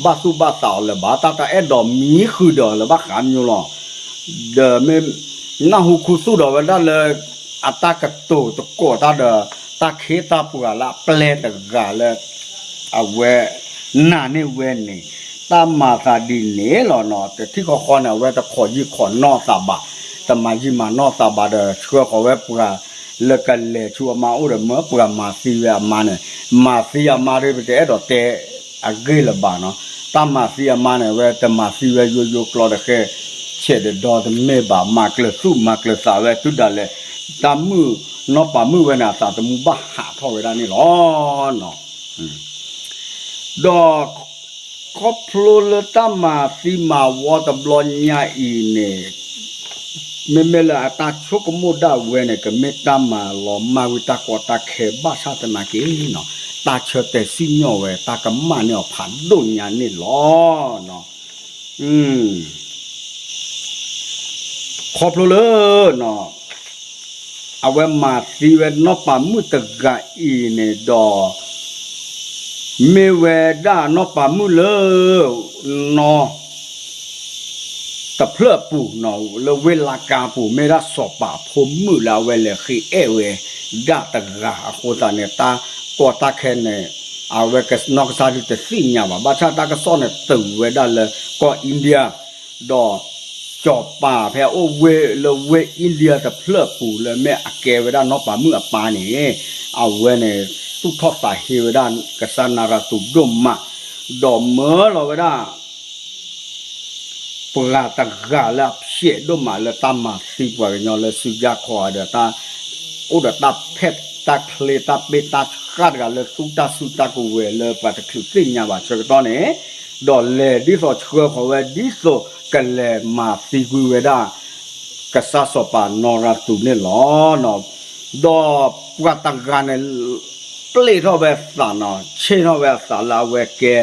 ဘၣ်သူၣ်ဘၣ်သးအီၤလၢၤဘၣ်, တၢ်တအဲၣ်ဒိးမံဃုာ်ဒီးအီၤလၢၤဘၣ်ဃးမီၤလီၤ. ဒီးမ့ၢ်နၢ်ဟူခူသူၣ်ဒီးဝဲဒၣ်လၢ အတၢ်ကတိၤသကိးတၢ်ဒီး တၢ်ခ့တၢ်ပှၤလၢအပျဲၢ်တဂၤလၢ အဝဲနာ်န့ၢ်ဝဲန့ၣ် တၢ်မၤသးဒ်န့ၣ်လီၤနီၤ. တထံၣ်ဃီဃီန့ၣ် အဝဲတခိးယံာ်ခိးနီၢ်သးဘၣ်, တမၤယံာ်မၤနီၢ်သးဘၣ်ဒီး ဆှၢဃီၤဝဲပှၤလၢကလဲၤဆူအမါအိၣ်ဒီး မၢပှၤမၤသံဝဲအမါန့ၣ်, မၤသံအမါဒီး ပတအဲၣ်ဒိးတဲအဂ့ၢ်လၢၤဘၣ်နီၤ. တၢ်မၤသံအမါန့ၣ် အဝဲတမၤသံဝဲယိယိကျိဒီး ဃဲဆဲးဒီးဒီတမ့ၢ်ဘၣ်, မၤကျၢၤသူၣ်မၤကျၢၤသးဝဲတုၤဒၣ်လဲာ် တၢ်မုၣ်နီၢ်ပၤမုၣ်ဝဲန့ၣ် အသးသမူဘၣ်ဟးထီၣ်ဝဲဒၣ်န့ၣ်လီၤ. ဒီးခီဖျိလၢတၢ်မၤသံမၤဝီတဘျီညါအံၤန့ၣ် မ့မ့ၢ်လၢအတၢ်ဆိကမိၣ်ဒၣ်ဝဲန့ၣ် ကမ့ၢ်တၢ်မၤလီၤမၢ်ဝံၤတၢ်ကီတၢ်ခဲဘၣ်ဆၣ်သနာ်က့နီၤ, တၢ်ဆၢတဲာ်စံၣ်ညီၣ်ဝဲ တၢ်ကမၣ်န့ၢ်အီၤဖးဒိၣ်ညါန့ၣ်လီၤ. ခီဖျိလၢ အဝဲမၤသံဝဲနီၢ်ပၤမုၣ်တဂၤအံၤန့ၣ်ဒီး မ့ၢ်ဝဲဒၣ်နီၢ်ပၤမုၣ်လၢ နီၢ် တဖျၢၣ်အပူၤနီၤ လၢဝ့ၢ်လါကါပူၤ မ့ၢ်ဒၣ်စီၤပၤအဖိမုၣ်လၢအဝဲလဲၤဃ့အဲၣ်ဝဲဒၣ်တဂၤအဃိသတးန့ၣ် တၢ်ကီတၢ်ခဲန့ၣ် အဝဲကနီၢ်ကစၢ်ဒုးတသ့ၣ်ညါဘၣ်. ဘၣ်ဆၣ်တၢ်ကစီၣ်န့ၣ်တုၤဝဲဒၣ်လၢကီၢ် India ဒီး စီၤပၤဖဲအအိၣ်ဝ့ၢ်လၢဝ့ၢ် India တဖျၢၣ်အပူၤလၢမ့ၢ်အကဲဝဲဒၣ်နီၢ်ပၤမုၣ်အပၢ်န့ၣ် အဝဲန့ၣ် သူၣ်ထီၣ်သးဟ့ဝဲဒၣ်ကစၢ်နၤရၤသူၣ်ဒိၣ်မး ဒီးမၢလီၤဝဲဒၣ် ပှၤတဂၤလၢ တၢ်ဆဲးဒိၣ်မးလၢတၢ်မၤသံပှၤကညီလၢစုယါခီဒီး အိၣ်ဒီးတၢ်ဖဲၣ်တၢ်ချ့တၢ်ပ့ၢ်တၢ်ဆှၢတဂၤလၢသူတၢ်စုတၢ်ကဝဲၤလၢပှၤတချုးသ့ၣ်ညါဘၣ်ဆၢကတီၢ်န့ၣ်, ဒီးလဲၤဒ်သိးဆှၢဃီၤဝဲဒ်သိးကလဲၤမၤသံကွံာ်ဝဲဒၣ် ကစၢ်စီၤပၤနီၢ်ရသူးန့ၣ်လီၤ. ဒီးပှၤတဂၤန့ၣ် ပျဲၢ်ထီၣ်ဝဲအသးနီၤ, ဆ့ၣ်ထီၣ်ဝဲအသးလၢအဝဲကဲ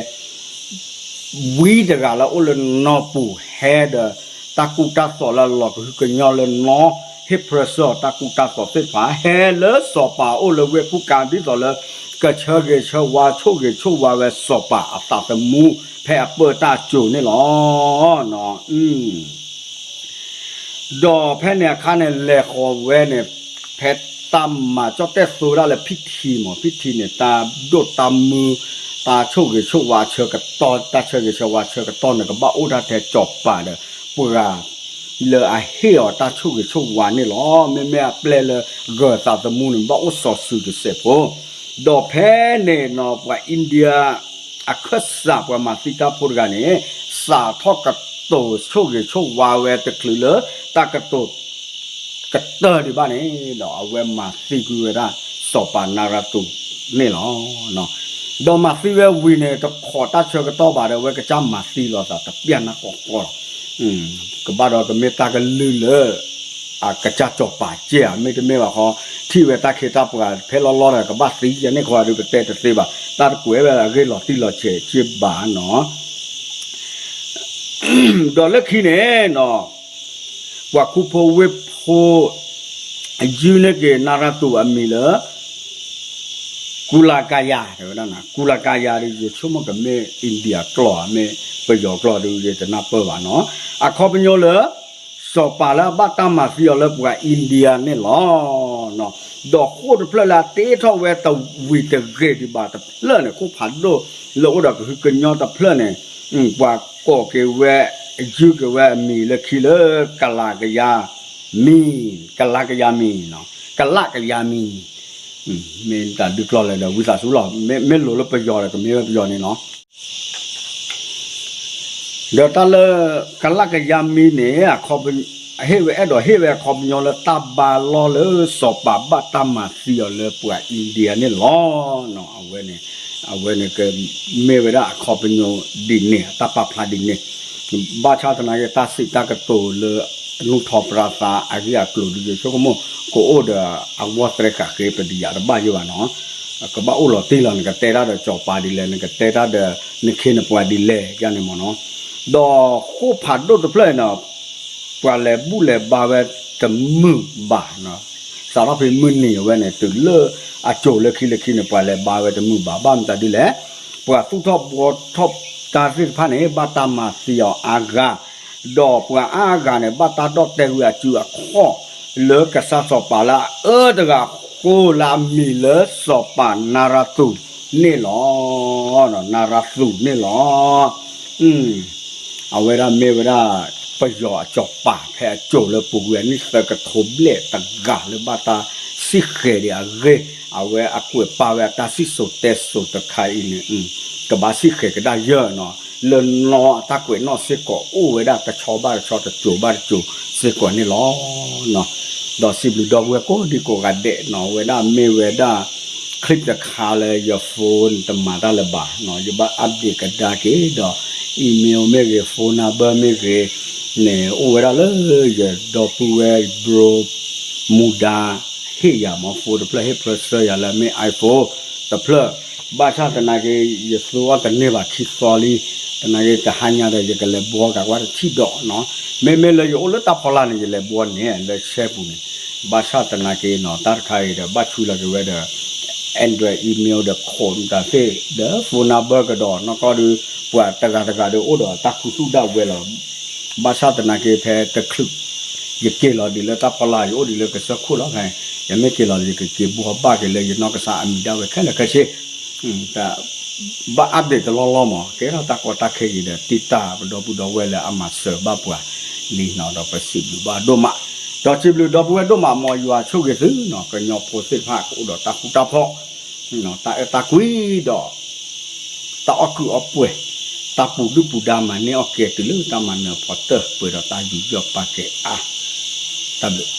ဝံတဂၤလၢအိၣ်လၢနီၢ်ပူၤ ဟဲဒီးတၢ်ကူတၢ်သိးလၢအလီၤကဟုကညီၢ်လၢနီၢ်, ဟ့ၣ်ဖျါဆှၢအီၤတၢ်ကူတၢ်သိးသ့ၣ်တဖၣ် ဟဲလၢစီၤပၤအိၣ်လၢဝ့ၢ်ကူကၤ ဒ်သိးလၢ ကဆၢဂ့ၤဆၢဝါဆိၣ်ဂ့ၤဆိၣ်ဝါဝဲစီၤပၤအသးသမူ ဖဲအပၢၢ်တၢ်အစိၤန့ၣ်လီၤ. ဒီးဖဲန့ၣ်အခါန့ၣ် လဲၤဃီၤဝဲန့ၣ် ဖဲတၢ်မၤကၠီၣ်တဲၣ်သိဒၣ်လၢဖံထံမး, ဖံထံန့ၣ် တၢ်ဒိၣ်တၢ်မုၢ် တၢ်ဆိၣ်ဂ့ၤဆိၣ်ဝါဆၢကတီၢ်, တၢ်ဆၢဂ့ၤဆၢဝါဆၢကတီၢ်န့ၣ် ကဘၣ်အိၣ်ဒၣ်ထဲစီၤပၤဒီး ပှၤလၢအဟ့ၣ်အီၤတၢ်ဆိၣ်ဂ့ၤဆိၣ်ဝါန့ၣ်လီၤ. မ့မ့ၢ်အပျဲၢ်လၢဂၢၤသးသမူန့ၣ် ဘၣ်အိၣ်စီၤစုၤတစဲးဖိ, ဒီးဖဲန့ၣ်နီၤ ပှၤ India အခၢၣ်စး ပှၤမၤသံတၢ်ဖိတဂၤန့ၣ် စးထီၣ်ကတိၤဆိၣ်ဂ့ၤဆိၣ်ဝါဝဲတချုးလၢ တၢ်ကတိၤ ကတၢၢ်ဒံးဘၣ်န့ၣ်ဒီး အဝဲမၤသံကွံာ်ဝဲဒၣ် စီၤပၤနၢရသူးန့ၣ်လီၤ. ဒီးမၤသံဝဲဝံၤန့ၣ် တခိးတၢ်ဆၢကတီၢ်ဘၣ်ဒီး အဝဲကစၢ်မၤသံလီၤသးတပျၢ်နၢ်ကီကီလီၤ. ကဘၣ်ဒီးကမ့ၢ်တၢ်ကလုၢ်လၢ အကစၢ်စီၤပၤကဲဧါ, မ့တမ့ၢ်ဘၣ်ဃီ ထံၣ်ဝဲတၢ်ခ့တၢ်ပှၤဖဲလီၤလီၤဒီး ကဘၣ်သံယဲန့ၣ်ခီဒီး ပတဲတသ့ဘၣ်, တၢ်တကွဲးဝဲအဂ့ၢ်လီၤတံၢ်လီၤဆဲးက့ဘၣ်နီၤ. ဒီးလၢခံန့ၣ်နီၤ ပှၤခူဖိဝ့ၢ်ဖိ ယုၢ်န့ၢ်က့ၤနၢရသူးအမံၤလၢ ကူလၤကၤယၤ တဲဝဲဒၣ်, ကူလၤကၤယၤဒီး ယဆိကမိၣ်ကမ့ၢ် India ကျိာ်ဧါ, မ့ၢ်ပယီၤကျိာ်ဒီး ယတနၢ်ပၢၢ်ဘၣ်နီၤ. အခီပညီလၢ စီၤပၤလၢအဘၣ်တၢ်မၤသံအီၤလၢပှၤ India န့ၣ်လီၤ. ဒီးဃိၣ်တဖျၢၣ်လၢအတ့ထီၣ်ဝဲတဝံၤတဂ့ၤဒံးဘၣ်တဖျၢၣ်န့ၣ် ဃိၣ်ဖးဒိၣ်လၢအိၣ်ဒီးကဟုကညီၢ်တဖျၢၣ်န့ၣ် ပှၤကိးက့ၤဝဲ ယုၢ်က့ၤဝဲအမံၤလၢခံလၢ ကလးကယၤမံၤ, ကလးကယၤမံၤနီၤ, ကလးကယၤမံၤ, မ့ၢ်တၢ်ဒုးကျီၢ်လဲၤဒီးဝံသးစူၤလီၤ, မ့ၢ်လိၤလၢပယီၤဒီး ကမ့ၢ်ဝဲပယီၤန့ၣ်လီၤ. ဒီးတၢ်လၢ ကလးကယၤမံၤန့ၣ် ဟ့ၣ်ဝဲအဲၣ်ဒိးဟ့ၣ်ဝဲအခီပညီလၢတၢ်ဘါလီၢ်လၢစီၤပၤဘၣ်တၢ်မၤသံအီၤလၢပှၤ India န့ၣ်လီၤ. အဝဲန့ၣ် အဝဲန့ၣ်ကမ့ၢ်ဝဲဒၣ်အခီပညီဒ်န့ၣ် အတၢ်ပာ်ဖျါဒ်န့ၣ် ဘၣ်ဆၣ်သနာ်က့ တၢ်စံးတၢ်ကတိၤလၢ နူၢ်ထီၣ်ပြါသးအဂ့ၢ်အကျိၤဒ်ယဆိကမိၣ် ကအိၣ်ဒီးအဝီသရဲခးဃ့ ပတယာ်တဘၣ်ယိၣ်ဘၣ်နီၤ. ကဘၣ်အိၣ်လီၤတံၢ်လီၤ နကတဲတၢ်ဒီးစီၤပၤဒ်လဲၣ် နကတဲတၢ်ဒီးနခ့နပှၤဒ်လဲၣ် ယန့ၣ်မ့ၢ်နီၤ. ဒီးဃိၣ်ဖးဒိၣ်တဖျၢၣ်န့ၣ် ပှၤလဲၤဘူၣ်လဲၤဘါဝဲတမုာ်ဘၣ်နီၤ. စးထီၣ်ဖဲမုၢ်နံၤအဝဲန့ၣ် တုၤလၢအစိၤလၢခံလၢခံန့ၣ် ပှၤလဲၤဘါဝဲတမုာ်ဘၣ်. ဘၣ်မတၤဒ်လဲၣ်, ပှၤသူၣ်ထီၣ်ဘှီထီၣ်တၢ်သ့ၣ်တဖၣ်န့ၣ် ဘၣ်တၢ်မၤသံအီၤအါဂၤ, ဒီးပှၤအါဂၤန့ၣ် ဘၣ်တၢ်ဒီၣ်တဲာ်ဝံၤအစုအခီၣ် လၢကစၢ်စီၤပၤလၢအအၢတဂၤဃိလၢအမံၤလၢစီၤပၤနၤရသူးန့ၣ်လီၤ. နၤရသူးန့ၣ်လီၤ. အဝဲဒၣ်မ့ၢ်ဝဲဒၣ် ပယီၤအစီၤပၤဖဲအစိၤလၢပူၤကွံာ်အနံၣ်သၢကထိဘျဲၣ်တဂၤလၢဘၣ်တၢ်စံၣ်ဃဲၤဒံးအဂ့ၢ်, အဝဲအကွဲးပာ်ဝဲအတၢ်စံၣ်စိၤတဲစိၤတခါအံၤန့ၣ် ကဘၣ်စံၣ်ဃဲၤကဒါယၢၢ်နီၤ, လၢနီၢ်အတၢ်ကွဲးနီၣ်စ့ၢ်ကီးအိၣ်ဝဲဒၣ်တဆီဘၣ်တဆီတစိၤဘၣ်တစိၤစ့ၢ်ကီးန့ၣ်လီၤ. ဒီးစံးဘျုးဒီပုၢ်ဝဲၢ်ကိးဒံကိးဂၤဒဲးနီၤ, ဝဲဒၣ်မ့ၢ်ဝဲဒၣ် clip တခါလၢယ phone တမၤတၢ်လၢၤဘၣ်နီၤ, ယဘၣ် update ကဒါက့ၤဒီး email မ့ၢ်ဂ့ၤ phone number မ့ၢ်ဂ့ၤန့ၣ် အိၣ်ဝဲဒၣ်လၢယဒီပုၢ်ဝဲၢ် bro မူဒါ ဟ့ၣ်ယၤမ့ၢ် phone တဖျၢၣ် ဟ့ၣ်ဖျါဆှၢယၤလၢမ့ၢ် iPhone တဖျၢၣ်, ဘၣ်ဆၣ်သနာ်က့ ယသူအီၤတန့ၢ်ဘၣ်ခံသီလံ, သနာ်က့တဟါညါဒီး ယကလဲၤဘှီကကွၢ်တထံၣ်ဒီးနီၤ, မ့မ့ၢ်လၢယအိၣ်လၢတၢ်ဖီလာ်န့ၣ် ယလဲၤဘှီန့ၣ် လၢ share ပူၤန့ၣ်, ဘၣ်ဆၣ်သနာ်က့နီၤ တၢ်တခါအံၤဒီး ဘၣ်ဆူလီၤက့ၤဝဲဒီး Android email ဒီး code တၢ်သ့ၣ်ဒီး phone number ကဒီးနီၢ်ကီၢ်ဒီး ပှၤတဂၤတဂၤဒီးအိၣ်ဒီးတၢ်ခူသူၣ်ဒၣ်ဝဲလီၤ. ဘၣ်ဆၣ်သနာ်က့ ဖဲတချုး ယက့ၤလီၤဒံးလၢတၢ်ဖီလာ် ယအိၣ်ဒံးလၢကစၢၢ်ခိၣ်လီၤ, ယမ့ၢ်က့ၤလီၤ ယကက့ၤဘှီဘၣ်က့ၤလၢယနီၢ်ကစၢ်အမံၤဒၣ်ဝဲခဲလၢာ်ခဲဆ့, ဘၣ် update တလီၢ်လီၢ်မး, ကဲထီၣ်တၢ်ကီတၢ်ခဲအံၤဒီး တံၢ်တၢ်ပဒီပုၢ်ဒီဝဲၢ်လၢအမၤစၢၤဘၣ်ပှၤလံနီၤ, ဒီးပစံးဘျုးဘၣ်ဒိၣ်မး, ဒီးစံးဘျုးဒီပုၢ်ဝဲၢ်ဒိၣ်မး မ်ယွၤဆိၣ်ဂ့ၤသုနီၤ, ကညီဖိသ့ၣ်တဖၣ်ကအိၣ်ဒီးတၢ်ဃူတၢ်ဖိး တၢ်အဲၣ်တၢ်ကွံဒီး တၢ်အီၣ်ကုးအီပှဲၤ, တၢ်ပူၤဒုၣ်ပူၤဒါမၤန့ၢ်အီၣ်ကဲတုၤလၢတၢ်မၤနၢၤဖီတၢၢ် ပှဲၤဒီးတၢ်ယူးယီၣ်ပာ်ကဲအါ, တၢ်ဘျုး